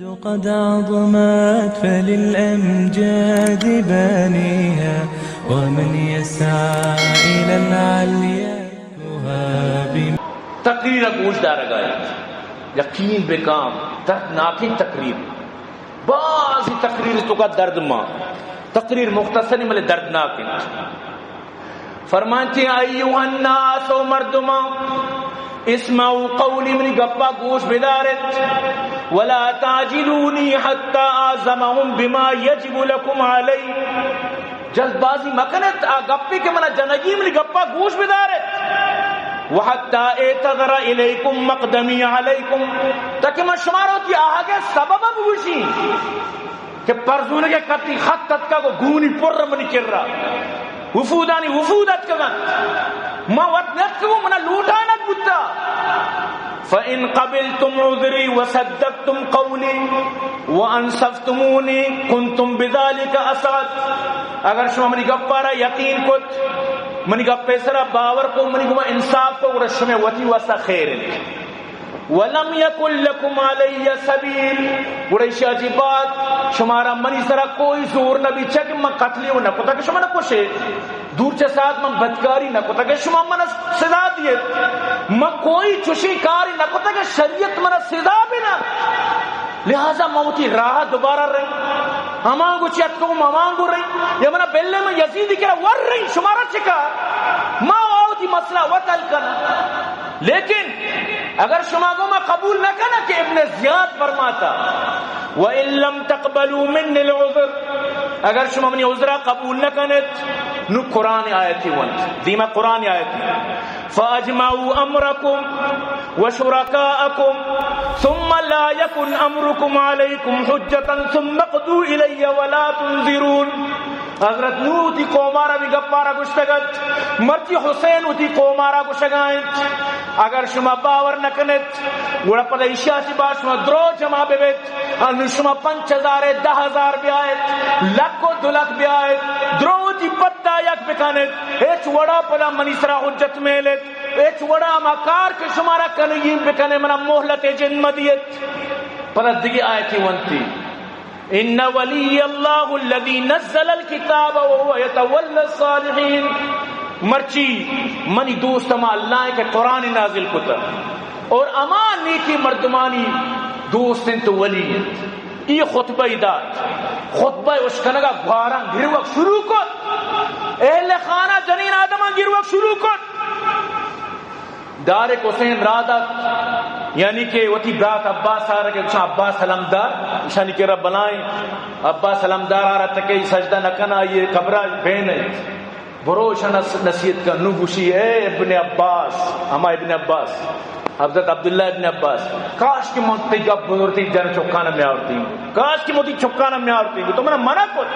قد عظمت فللأمجاد بانيها، ومن يسعى إلى العليا يهاب. تقریر ءَ گوش دارگ ءَ اِنت. یقین بکن، دردناکیں تقریر. بعضی تقریر توکا درد ما. تقریر مختصر اِنت، بلے دردناک اِنت. فرمائنتی، ایھا الناس، او مردماں، اسمعوا قولی، منی گپا گوش بدارت، ولا تعجلونی حتی آذنکم بما یجب لکم علی، جلد بازی مکنت آ گپے کہ منا جنگی، منی گپا گوش بدارت، وحتی اعتذر الیکم مقدمی علیکم، تاکہ من شمارا وتی آہگ ءِ سبب بگوشی. کہ پرزونگ ءِ کتی خط اتکگ و گونی پر منی کرا. وفودانی وفود اتکگ اَنت. من وت نیاتکگوں، منا لوٹائینگ بوتا. فإن قبلتم عذری وصدقتم قولی وأنصفتمونی کنتم بذلک أسعد. اگر شما منی گپارا یقین کت، منی گپے سرا باور کو، منی گوما انصاف کو، گڑا شمے وتی واسطہ خیر اِنت. ولم یکن لکم علی سبیل، گڑا ایشی ءَ چہ بعد شمارا منی سرا کوئی زور نہ بیت، چیا کہ من قتلے و نہ کتا کہ شما نہ کشے، دور چہ ساعت من بدکاری نہ کتا کہ شما منا سزا دیت، من کوئی چشیں کارے نہ کتا کہ شریعت منا سزا بدنت. لہذا من وتی راہ ءَ دوبارہ رئیں، ہمانگو چہ اتکگوں ہمانگو رئیں، یا منا بلے من یزید ءِ کرا ور رئیں، شمارا چکار؟ ما وتی مسئلہ وت حل کناں. لیکن اگر شما گو ما قبول نہ کناں کہ ابن زیاد فرماتا، وإن لم تقبلوا منی العذر، اگر شما منی عذرا قبول نہ کنت، نو قرآن آیتی ونت، دیما قرآن آیتی، فأجمعوا أمركم وشركاءكم ثم لا يكن أمركم عليكم حجة ثم اقضوا إلي ولا تنظرون. حضرت نوح وتی قومارا ہمے گپارا گوشتگ ات، مرچی حسین وتی قومارا گوشگا انت، اگر شما باور نہ کنت، گڑا پدا ایشی ءَ چہ بعد شما درو جمع بہ بیت، انو شما پنچ ہزار ءُ دہ ہزار بیایت، لکھ و دو لکھ بیایت، درو وتی پدا یک بکنت، ہچ وڑا پدا منی سرا حجت میلت، ہچ وڑا ہما کار کہ شمارا کنگی بکنے، منا مہلت جند مدیت. پدا دگہ آیتی ونتی، ان ولی اللہ الذی نزل الکتاب وهو یتولی الصالحین. مرچی منی دوست ہما اللہ ہے کہ قرآن نازل کتا اور ہما نیکی مردمانی دوست انت و ولی انت. ای خطبہ ای دات، خطبہ اشکنگا گواراں گروک شروع کت، اہل خانہ جنین آدمان گروک شروع کت. دارک حسین را دات، یعنی کہ وتی برات عباس آرا کہ گوشاں عباس علمدار، ایشانی کرا بلائیں عباس علمدار آرا تکے سجدہ نہ کنا، یہ قبرہ بین ہے. برو ایشاں نص-، نصیحت کن. نو گوشی، اے ابن عباس، ہما ابن عباس، حضرت عبداللہ ابن عباس، کاش کہ من تئی گپ بزورتی جن چکانا میاورتی، کاش کہ من تئی چکانا میاورتی، تو منا منع کت.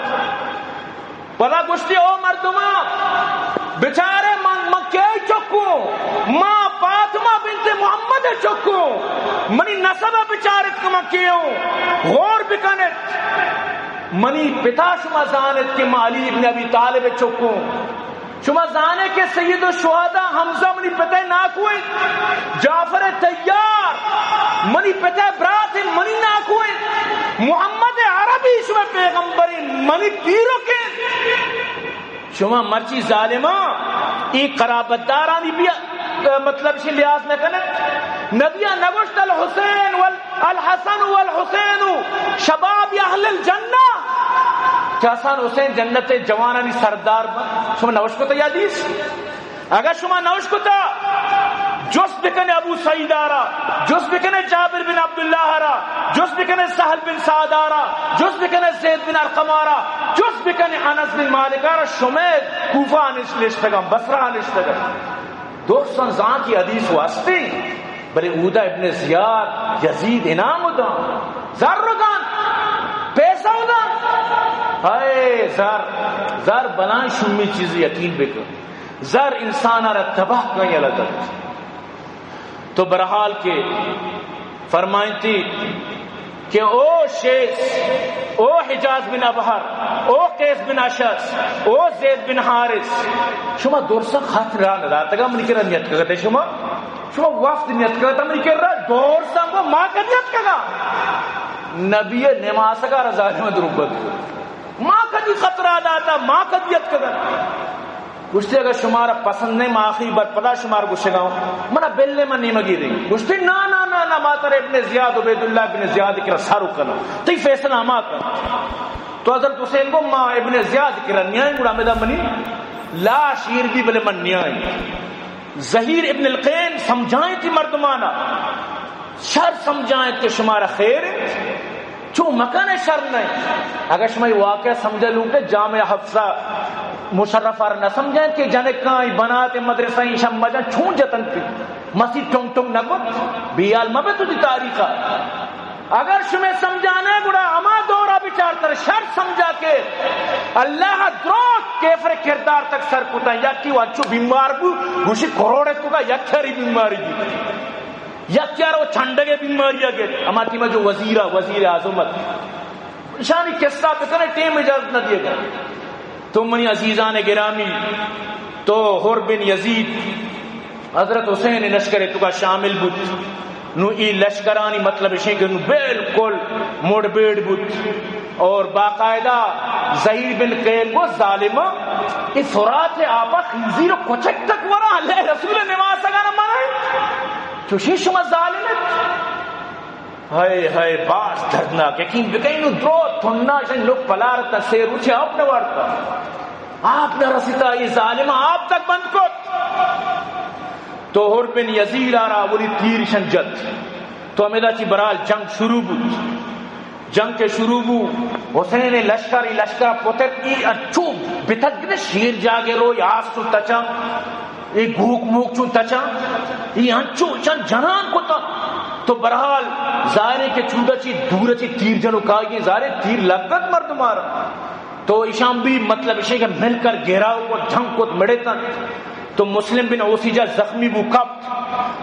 پدا گوشتی، او مردماں، بچارے من، من کئی چکوں؟ ما فاطمہ بنت محمد چکوں. منی نسب بچارت کہ من کیوں. غور بکنت. منی پتا شما زانت کہ من علی ابن ابی طالب چکوں. شما زانے کہ سید الشہداء حمزہ منی پتئے ناکو انت، جعفر طیار منی پتئے برات انت، منی ناکو انت، محمد عربی شمئے پیغمبر انت، منی پیرک انت. شما مرچی ظالماں، اے قرابت دارانی بیا، مطلب، شی لحاظ نہ کنت. نبی ءَ نگوشت، الحسین وال الحسن والحسین شباب اہل الجنہ، کہ حسن حسین جنت ءِ جوانانی سردار بنت. شما نہ اشکتہ اے حدیث؟ اگر شما نہ اشکتہ، جست بکنے ابو سعید آرا، جست بکنے جابر بن عبداللہ آرا، جست بکنے سہل بن سعد آرا، جست بکنے زید بن ارقم آرا، جست بکنے انس بن مالک آرا، شمئے کوفہ نش-، نشتگاں، بصرہ نشتگاں. درستاں زانت کہ حدیث واسطے، بلے اودا ابن زیاد یزید انعام داں، زر داں، پیسہ داں. ہائے زر، زر بلائیں شومی چیز، یقین بکن، زر انسان را تباہ کن یلا دنت. تو بہرحال کہ فرمائنتی کہ او شیس، او حجاز بن ابہر، او قیس بن اشعث، او زید بن حارث، شما درساں خط را نداتگا منی کرا نیتکگتے؟ شما، شما وفد نیتکگتا منی کرا؟ درساں گو ما کہ نیتکگا. نبی نماسگا را ظالم دربت کو۔ ما کدی خطرہ داتا، ما کدی اتکگا۔ گوشتے اگر شمارا پسند نہیں، ما آخری بار پدا شمار گوشگا ہوں۔ منا بلے من نیمگی دیں۔ گوشتے نا، نا، نا، نا، ما تر ابن زیاد، عبید اللہ ابن زیاد کرا سارو کنا۔ تئی فیصلہ ہما کن۔ تو حضرت حسین کو ما ابن زیاد کرا نیائیں، گڑا ہمیں دا منی لاش ایر بھی بلے من نیائیں۔ زہیر ابن القین سمجھائیں تھی مردمانا، شر سمجھائیں کہ شمارا خیر انت، چون مکن شر نہیں۔ اگر شما یہ واقعہ سمجھا لوگ جامعہ حفصہ مشرفہ را نہ سمجھائیں کہ جنکاں ای بنات مدرسہ ای شم مجن چون جتن پی مسیح ٹنگ ٹنگ نہ کت، بیال مبے تو دی تاریخ۔ اگر شمے سمجھانے گڑا ہما دورا بچار تر شر سمجھا کہ اللہ دروت کیفر کردار تک سر کتا، یکی وانچو بیمار بو، گوشی کروڑے تو کا یک ہری بیماری بو۔ یک یار وہ چنڈگے بیماری آ گئے، ہما ٹیما جو وزیرا، وزیر اعظم ات۔ شانی قصہ بکنے، ٹیم اجازت نہ دیے گا۔ تو منی عزیزان گرامی، تو حر بن یزید حضرت حسین لشکر تو کا شامل بوت۔ نو ای لشکرانی مطلب اشیں کہ نو بالکل مڑ بیڑ بوت اور باقاعدہ زہیر بن قین کو ظالم ای فرات آپا خنزیر و کچک تک ورا اللہ رسول نماز اگانا مانا ہے۔ چوشی شما ظالم ہے۔ ہائے ہائے، باز دردناک۔ یقین بکئے نو درو تھنا شن لوگ پلار تا سے روچے آپ نہ وارتا۔ آپ نہ رسیتا، یہ ظالم آپ تک بند کت۔ تو حر بن یزید آرا اولی تیر شن جت۔ تو ہمیدا چی برال جنگ شروع بوت۔ جنگ کے شروع بو، حسین لشکر، ای لشکر پتر ای اچو بتگ نے شیر جاگے رو، یا آس چو تچا، ای گوک موک چو تچا، ای انچو چن جنان کتا۔ تو برحال ظاہر ہے کہ چودا چی دور چی تیر جنو کاگی، ظاہر ہے تیر لگت مردم آرا۔ تو ایشان بھی مطلب اشے کہ مل کر گھیراؤ کو جنگ کو مڑے تن۔ تو مسلم بن اوسیجہ زخمی بو کپت۔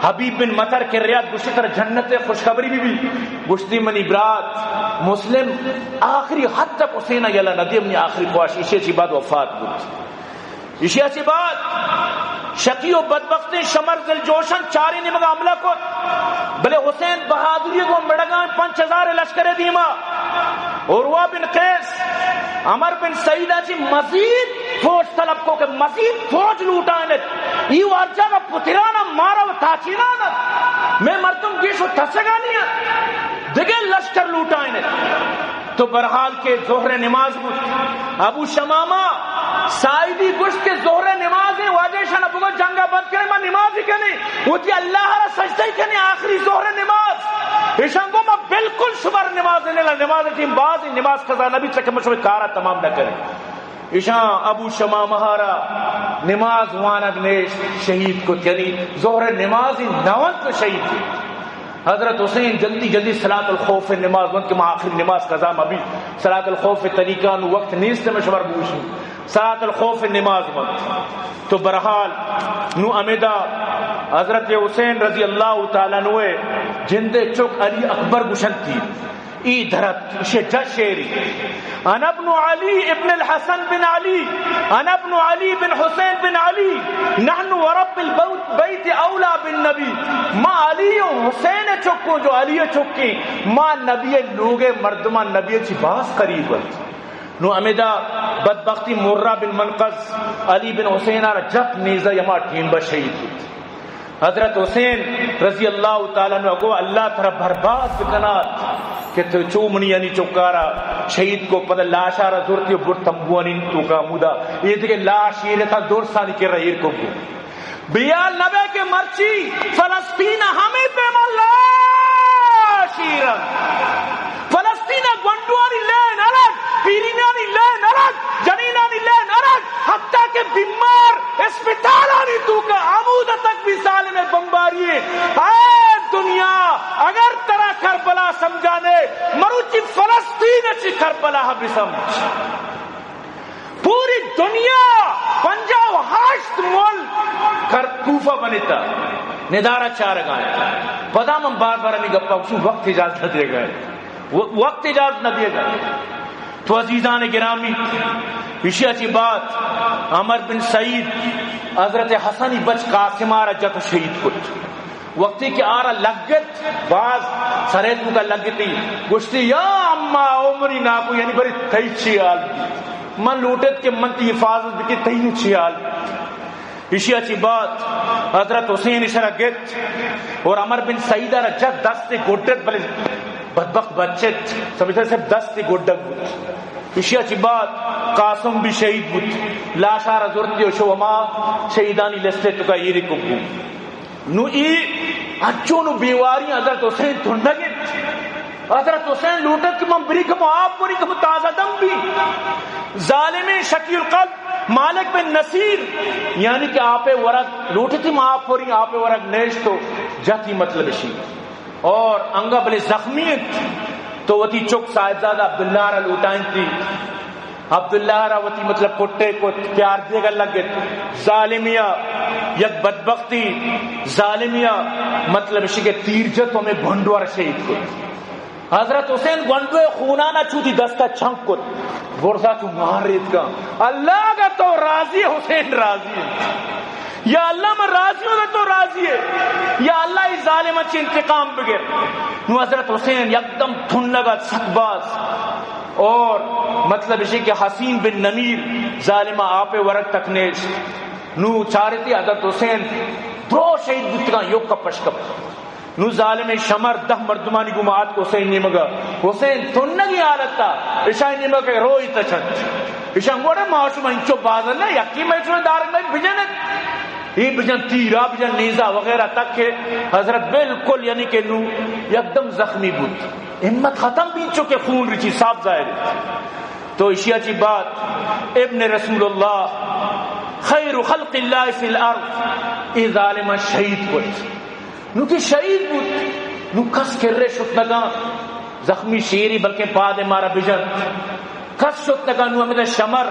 حبیب بن مطر کے ریات گوشتی تر جنت خوشخبری بھی بھی۔ گوشتی منی برات مسلم آخری حد تک حسین یلا ندی، منی آخری خواہش، ایشی چی بعد وفات بود۔ ایشی چی بعد شقی و بدبخت شمر ذل جوشن چاری نیمگا حملہ کت، بلے حسین بہادری گو مڑگان پنچ ہزار لشکر دیما۔ عروہ بن قیس، عمر بن سعید چی مزید فوج طلب کو کہ مزید فوج لوٹائینت۔ ای وارجا کا پترانا مارا و تاچینانا۔ میں مردم گیش و تسگانی ہے۔ دگہ لشکر لوٹائینت۔ تو برحال کے ظہر نماز بود۔ ابو شمامہ سائیدی گوشت کہ ظہر نماز ہے، واجہ شان ابو کو جنگا بند کرے، ما نماز ہی کنے۔ وتی اللہ را سجدہ ہی کنے، آخری ظہر نماز۔ ایشان کو ما بالکل شمار نماز نہیں لا، نماز ٹیم باز، نماز قضا نبی تک مشوی کارا تمام نہ کرے۔ ایشاں ابو شمامہ را نماز وانگ نیشت، شہید کت، یعنی ظہر نماز ہی نہ ونت تو شہید کت۔ حضرت حسین جلدی جلدی صلاۃ الخوف نماز ونت کہ ما آخری نماز قضا مبی۔ صلاۃ الخوف طریقہ نو وقت نیست میں شمار بوشی۔ صلاۃ الخوف نماز ونت۔ تو برحال نو امیدا حضرت حسین رضی اللہ تعالی عنہ جندے چک علی اکبر گشنتی۔ ای درت، اشی جا شعری۔ انا ابن علی ابن الحسن بن علی، انا ابن علی بن حسین بن علی، نحن ورب البیت اولا بالنبی۔ ما علی و حسین چکو، جو علی چکی، ما نبی لوگ مردمان نبی چی باز قریب انت۔ نو امیدا بدبختی مرہ بن منقذ علی بن حسین را جت نیزہ، یما ٹیم با شہید بیت۔ حضرت حسین رضی اللہ تعالی عنہ گو، اللہ ترا برباد بکنات کہ تو چو منی یعنی چکارا شہید کو، پدا لاشا را زرتی و برت تمبوانی تو کا مودا، یہ دیگه لاش یہ رتا درسانی کے رہیر کو گو۔ بیال نبے کہ مرچی فلسطین ہمیں پیما لاش ایرن۔ فلسطین ء گونڈوانی لین الگ، پیرینانی لین الگ، جنینانی لین الگ، حتی کہ بیمار اسپتالانی توکا ہمود تک بھی ظالم بمباری ہے۔ اے دنیا، اگر ترا کربلا سمجھانے، مروچی فلسطین چی کربلا بھی سمجھ۔ پوری دنیا پنجاہ و ہشت ملک کر کوفہ بنتا، ندارہ چارگا ہے۔ پدا من بار بار ہمیں گپا گوشوں، وقت اجازت نہ دے گا، و-، وقت اجازت نہ دے گا۔ تو عزیزان گرامی، ایشی چی بعد عمر بن سعید حضرت حسنی بچ قاسمہ را جت شہید کت۔ وقتی کہ آرا لگت، باز سرے توکا لگتی، گوشتی، یا اما عمری ناکو، یعنی بری تئی چی حال بی؟ من لوٹت کہ من تی حفاظت بکی، تئی چی حال بی؟ اشیا چی بعد حضرت حسین اشرا گت اور عمر بن سعید را جت، دست گڈت، بلے بدبخت بچت، سمجھتا، صرف دست گڈک بوت۔ اشیا چی بعد قاسم بھی شہید بوت، لاشا را زرتی و شو ہما شہیدانی لستے توکا ایری کبو۔ نو ای انچو نو بیواری حضرت حسین تھنگ انت۔ حضرت حسین لوٹت کہ من بری کمو آپ وری کمو تازہ دم بی۔ ظالمیں شقی القلب مالک بن نصیر، یعنی کہ آپ ورگ لوٹتی، من آپ وری، آپ ورگ نیشتو جتی، مطلب اشی۔ اور انگا بلے زخمی انت تو وتی چک صاحبزادہ عبداللہ را لوٹائنتی۔ عبداللہ را وتی مطلب کٹے کت، پیار دیگ ء لگت۔ ظالمیا یک بدبختی، ظالمیا مطلب اشی کہ تیر جت، ہمیں گونڈو را شہید کت۔ حضرت حسین گونڈو ء خونانا چو وتی دستا چنک کت، برزا چو مار ریتکا۔ اللہ اگر تو راضی ہے، حسین راضی ہے۔ یا اللہ من راضی ہوں اگر تو راضی ہے۔ یا اللہ ای ظالم چی انتقام بگر۔ نو حضرت حسین یکدم تھنگ ات، سک باز۔ اور مطلب اشی کہ حسین بن نمیر ظالمہ آپ ورگ تک نیشت۔ نو چارتی حضرت حسین درو شہید بوتگاں، یوک پشکپ۔ نو ظالم شمر دہ مردمانی گوما آتک حسین نیمگا۔ حسین تنگی حالتا، اشانی نیمگا کہ روئی تچنت۔ اشان گوڑا ما شما انچو بازن نہ، یکی مئے شما دارگ مئے بجنت۔ ای بجن تیرا، بجن نیزا وغیرہ تک کہ حضرت بالکل یعنی کہ نو یکدم زخمی بوت۔ ہمت ختم بیت، چو کہ خون رچی صاف ظاہر انت۔ تو اشیا چی بعد ابن رسول اللہ خیر خلق اللہ فی الارض، ای ظالم شہید کت۔ نو کہ شہید بوت، نو کس کرے شت نکان، زخمی شیری بلکہ پاد مارا بجنت۔ کس شت نکان، نو ہمیں شمر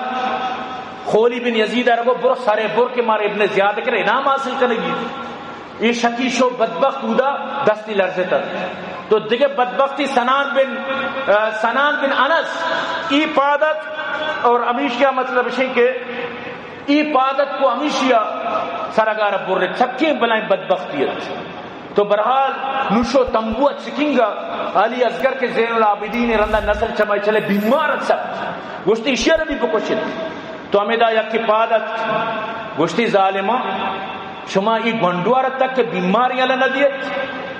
خولی بن یزید ارگو بر سرے بر کہ مارا ابن زیاد کر انعام حاصل کنگی۔ اے شکی شو بدبخت اودا دستی لرزتگ۔ تو دگہ بدبختی سنان بن، آ، سنان بن انس ای پادت اور ہمیشیا مطلب اشیں کہ ای پادت کو ہمیشیا سرگار برت، سکیں بلائیں بدبختی ات۔ تو برحال نوشو تمبو چکنگا علی اصغر کے زین العابدین رندا نسل چمائی چلے بیمار ات سک۔ گوشتی اشیا بھی بکشت۔ تو ہمیدا یکی پاد اتک، گوشتی، ظالماں، شما ای گونڈوار تک کہ بیمار یلہ نہ دیت،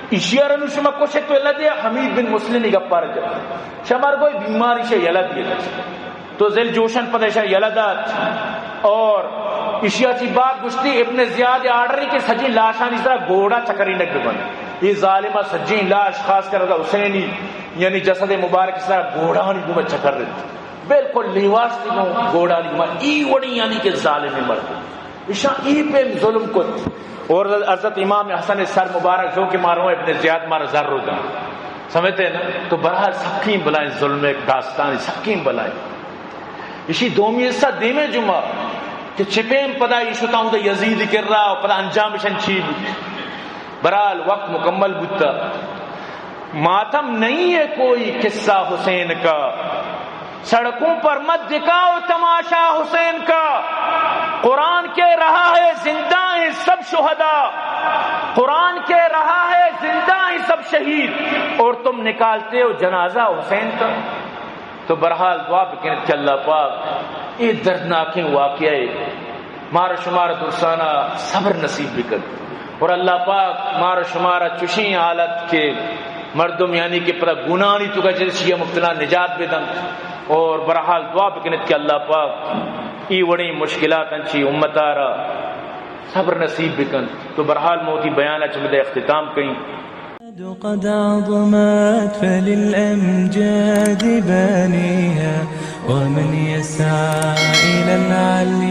ایشی ء را نوں شما کشت و یلہ دیت۔ حمید بن مسلم ای گپا را جت، شما را گوئی بیمار ایشی یلہ دیت۔ تو ذی الجوشن پدا ایشی یلہ دات اور ایشی ء چی بعد گوشتی، ابن زیاد آرڈر ای کہ سجی لاشانی سرا گھوڑا چکرینگ ببنت۔ ای ظالماں سجی لاش، خاص کر حسینی یعنی جسد مبارک سرا گھوڑانی گوما چکر رت۔ بالکل لیواشتی گوں گھوڑانی گوما، ای وڑی یعنی کہ ظالم مردم۔ ایشاں ای پیم ظلم کت۔ اور حضرت امام حسن سر مبارک جو کہ مارو ابن زیاد مارا زر رو دن۔ سمجھتے ہیں نا؟ تو برحال سکیں بلائیں ظلم ایک داستانی سکیں بلائیں۔ ایشی دومی حصہ دیمے جمعہ کہ چپیم پدا ایشو تاؤں دا یزید کر رہا، پدا انجام ایشن چی بوت۔ برحال وقت مکمل بوتا۔ ماتم نہیں ہے کوئی قصہ حسین کا، سڑکوں پر مت دکھاؤ تماشا حسین کا۔ قرآن کہہ رہا ہے زندہ ہیں سب شہدا، قرآن کہہ رہا ہے زندہ ہیں سب شہید، اور تم نکالتے ہو جنازہ حسین کا۔ تو برحال دعا بکنت کہ اللہ پاک اے دردناکیں واقعہ ء مارا شمارا درسانا صبر نصیب بکنت، اور اللہ پاک مارا شمارا چشیں حالت کہ مردم یعنی کہ پدا گناہانی توکا چہ شیعہ مبتلا نجات بدنت، اور برحال دعا بکنت کہ اللہ پاک ای وڑیں مشکلات انچی امتارا صبر نصیب بکنت۔ تو برحال موتی بیان اچ مدے اختتام کئیں۔ قد عظمت فللأمجاد بانيها، ومن يسعى إلى العلي